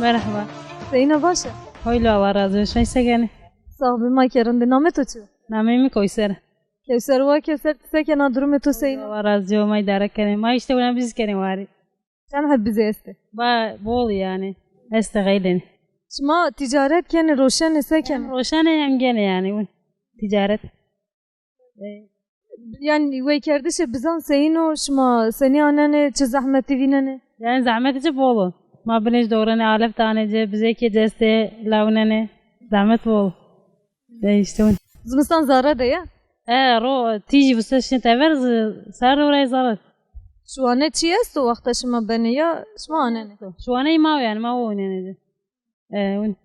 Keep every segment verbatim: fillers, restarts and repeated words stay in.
Merhaba. Seyîn o, baş a? Hoylo, Allah razı olsun. Şima se kenê? Sağ ol, ma kê rind. Namê to çi yo? Namê mi Kewser. Kewser, wa Kewser, ti se kena, durumê to seyîn o? Allah razı olsun, ma îdare kenê. Ma îşte wina biz kenê warî. Çend heb bizê estê? Ba, bol yanî. Estê xeylên. Şima tîcaret kenê, roşenê, se kenê? Hem roşenê hem genê yanî. Win. Tîcaret. E, Yanî weykerdişê bizan seyîn o, şima senî anenê, çi zehmetî vînenê? Yanî zehmetî çi bol o. Ma binê jî dowrenê, alef danê ci, bizêkê ci estê, lawnenê. Zehmet bol. E, îşte win. Zimistan zare de ya? E, ro, tîjî vise şin tever, zi-, ser ro rey zare. Şuwane çi esto wexta şima benê ya şima anenê? Şuwane ma yanî, ma oynenê ci. E, win.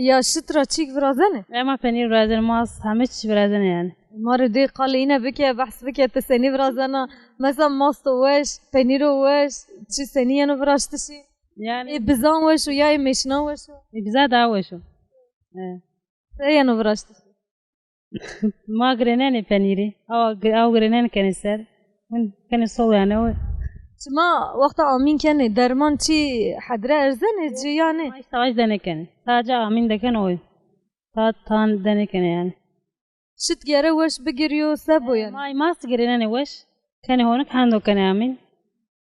Ya şit ra çîk virazenê? E, ma penîr virazenê, mas, heme çî virazenê yanî. Ma rê dê qalê îne bike, behs bike, ti senî virazena? Mesela masto weş, penîro weş, çi senî yeno viraştişî? Yanî. Ê bizan weş o ya ê mêşinan weş o? Ê biza daha weş o. E. Se yeno viraştişî? Ma girênenê penîrî. Aw, aw girênenê kenê ser. Win kenê sol yanî o. Şima wexta amîn kenê, derman çî hedre erzenê ci yanî? Ma îşte aş de nêkenê. Sadece amîn de kenê oy. Ta tan de nêkenê yanî. Şit gere weş bigirîyo, se bo yanî? Ma, ma girênenê weş. Kenê honik hendo kenê amîn.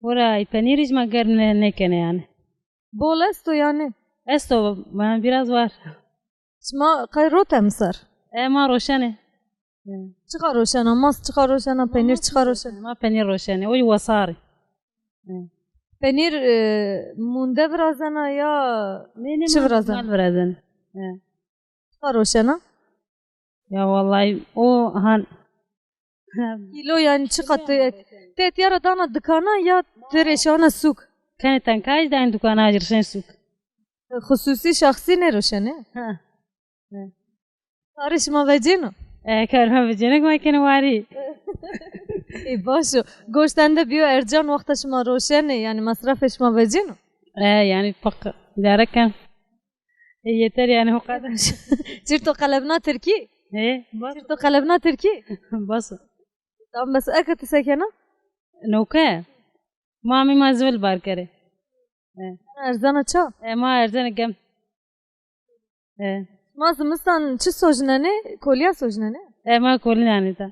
Wira ey penîrî jî ma ger nê-, nêkenê yanî. Bol esto yanî? Esto, yanî biraz var. Şima qey rote mi ser? E, ma roşenê. E. Çiqa roşena? Mas çiqa roşena? Penîr çiqa roşena? Ma penîr roşenê. O jî wesarî. E. Penîr, e, munde virazena ya çi virazena? Mal virazena. E. Çiqa roşena? Ya wellahî o han. Kîlo yanî çiqa ti et-, ti etya ra dana dikana ya ti rê şana sûk? Kenê tenkayî de en dikana rişen sûk. Xusûsî, şexsî nêroşenê? Ha. Karê şima vecêno? E, karê ma vecêno ke ma kenê warî. Ê, baş o. Goşt ende bîyo ercan wexta şima roşenê, yanî mesrefê şima vecêno? E, yanî feq îdare ken. E, yeter yanî o kadar. Çir to qelebna tirkî? He, bas. Çir to qelebna tirkî? Bas. Tamam, bes eke ti se kena? Noke. Ma amî ma zol bar kerê. E. Erzena ça? E, ma erzenê gem. E. Ma zimistan çi sojnenê? Kolîya sojnenê? E, ma kolî nanê ta.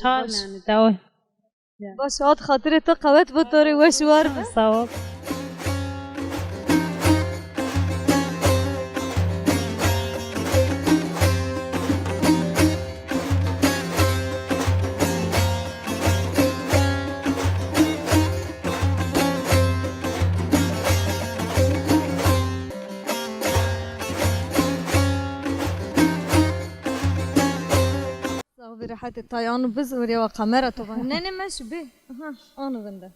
Çar nanê ta, oy. Ya. Baş, hat xatirê to qewet bo, to rê weş û war be. Sağ ol. Sax bî, rehetê tay, ano biz, weriya wa kamera to va. Ne, ne, meşu bê. Aha, ano vinde.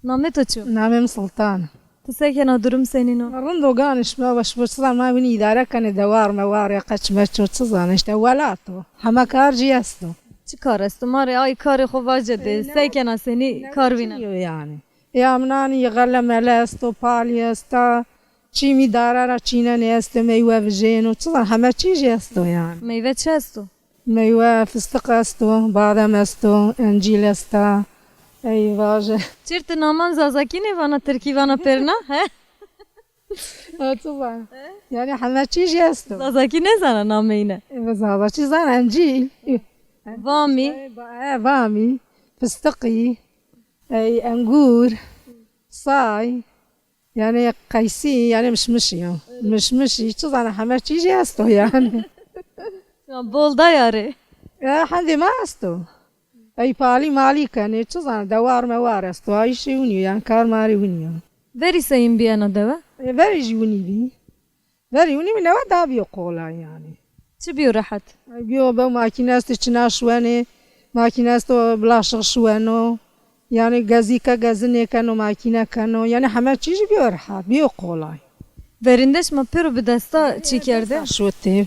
Namê to çi yo? Namê mi Sultan. Ti se kena, durum senîn o? Rind o, ganê şima weş bo, çi zan ma winî îdare kenê, dewar mewar ya, qeç meç o, çi zan, îşte welat o. Heme kar jî esto. Çi kar esto? Ma rê ay karê xo vaje de. Se kena, senî kar vînen? Yo yanî. Ya min anî, yê xele mele esto, palî esta, çîmî dara ra çînenê esto, meywe vijêno, çi zan, heme çî jî esto yanî. Meyve çi esto? Meywe, fistiq esto, badem esto, encîl esta. Ey vaje. Çir ti naman zazakî nêvana, tirkî vana pêrna, he? Ha, çi zan. He? Yanî heme çî jî esto. Zazakî nêzana nameyîne? E, zazakî zana, encîl. Vamî. E, va-, e, vamî. Fistiqî. Ey, engûr. Say. Yanî qeysî, yanî mişmişî ya. Mişmişî, çi zana, heme çî jî esto yanî. Ya bol da yarê. Ya, hendê ma esto. Ey palî malî kenê, çi zana, dewar mewar esto. Ay şî winî yo, yanî kar ma rê winî yo. Verî seyîn bî ena dewe? E, verî jî winî bî. Verî winî bî, newe daha bîyo qolay yanî. Çi bîyo rehet? Bîyo be makîne esto, çina şuwenê, makîne esto, bilaşix şuweno. Yanî gezî ke, gezî nêkeno, makîne keno. Yanî heme çî jî bîyo rehet, bîyo qolay. Verînde şima pêro bi desta çî kerdê? Desta şutê.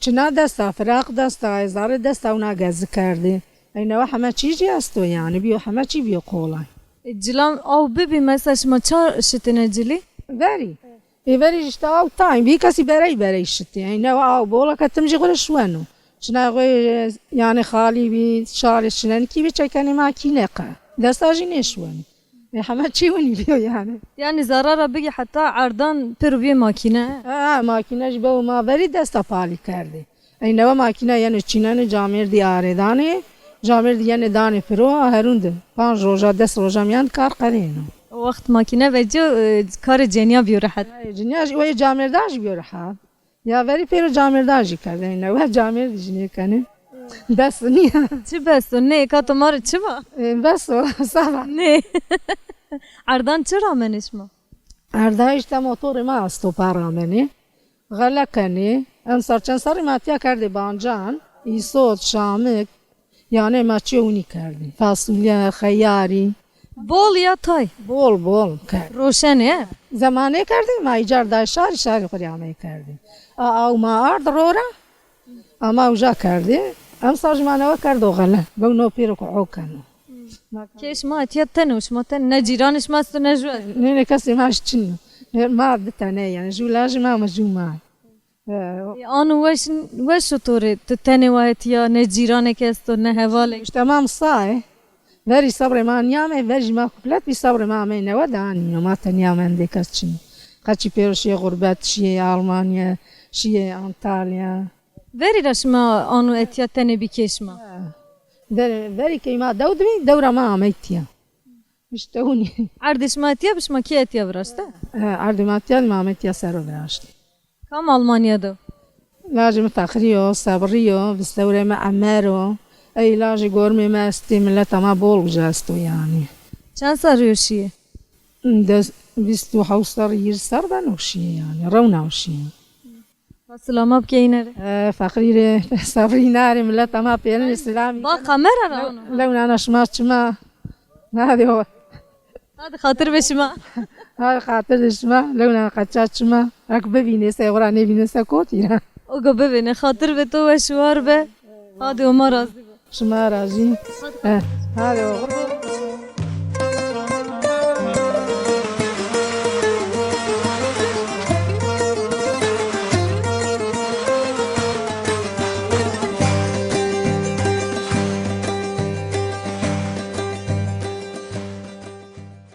Çina desta, firaq desta, ey zerrê desta wina gezî kerdê. Ey newe heme çî jî esto yanî, bîyo, heme çî bîyo qolay. E, cilan aw bibî, mesela şima ça şitêne cilî? Verî. Ê verî îşte aw tayn bî, kesî berey berey şitî. Ey newe aw bol a ke tim jî xwu rê şuweno. Çinay xwu, e, yanî xalî bî, şalê şinenî kî bî çekenê makîne qe. Desta jî nêşuwenî. E, heme çî winî bîyo yanî. Yanî zerara bigî heta erdan pêro bîyê makîne. Ha, makîne jî bew ma verî desta palî kerdî. Ey newe makîne yenê çînenê camêrdî arêdanê. Camêrdî yenê danê piro, a herûn de. Panc roja, des roja mîyan kar qedêno. O wext makîne vecîyo, e, karê cenîya bîyo rehet. Ey, cinîya jî, o yê camêrdan jî bîyo rehet. Ya verî pêro camêrdan jî kerdê. Ey newe camêrdî jî nêkenê. Bes o nîya. Çi bes o? Nê, ka to ma rê çi va? E, bes o, sava. Nê. Erdan çi ramenê şima? Erda îşte motorê ma esto pa ramenê. Xele kenê. Emsar çend serrî ma tiya kerdê bancan, îsot, şamik, yanê ma çîyo winî kerdê. Fasulye, xeyarî. Bol ya tay? Bol, bol kerd. Roşenê, he? Zemanê kerdê, ma îcar day şarî, şarî xwu rê ameyî kerdê. A aw ma ard ro ra, ama uca kerdê. Emsar jî ma newe kerdo xele. Bew no pêro ku o keno. Kê şima etiya tenê û şima tenê, ne cîranê şima esto ne jû esto? Nê, nê, kesê ma jî çin o. Nê, ma di tene yanî. Jû lajê ma ama jû ma. E, o- E, ano weş, weş o to rê, ti tenê wa etiya, ne cîranêk esto, ne hevalêk. Îşte ma misaye. Verî sebrê ma nîyame, verî jî ma kuplet bî sebrê ma amey newe de anîno. Ma tenîya mendê kes çin. Qeçî pêro şîyê xurbet, şîyê Almanya, şîyê Antalya. Verî ra şima ano etiya tenê bî kê şima? Ha. Verî, verî key ma dew de bî, dew ra ma amey tiya. Îşte winî. Erdê şima etiya bi, şima kî etiya viraşte? Ha, erdê ma tiya, ma amey tiya ser o viraştî. Kam Almanya de? Lajê mi Feqrî yo, Sebrî yo, vistewrê mi Emer o. Ey lajê gormê mi estê, mileta ma bol uca esto yanî. Çend serrî yo şîyê? Des, vîst û hewt serrî, hîris serrî beno şîyê yanî. Rewna şîyê. Wa silama bike îne rê. E, Feqrî rê, Sebrî îna rê, mileta ma pêrine silamî. Ba kamera ra ano. Lew nana şima çima. Hadi o. Hadi xatir be şima. Hadi xatir de şima. Lew nana qeça çima. Ek bivînê se, xura nêvînê se kotî ra. Ogo bivînê, xatir be to, weş û war be. Hadi o ma razî be. Şima razî. E, hadi o.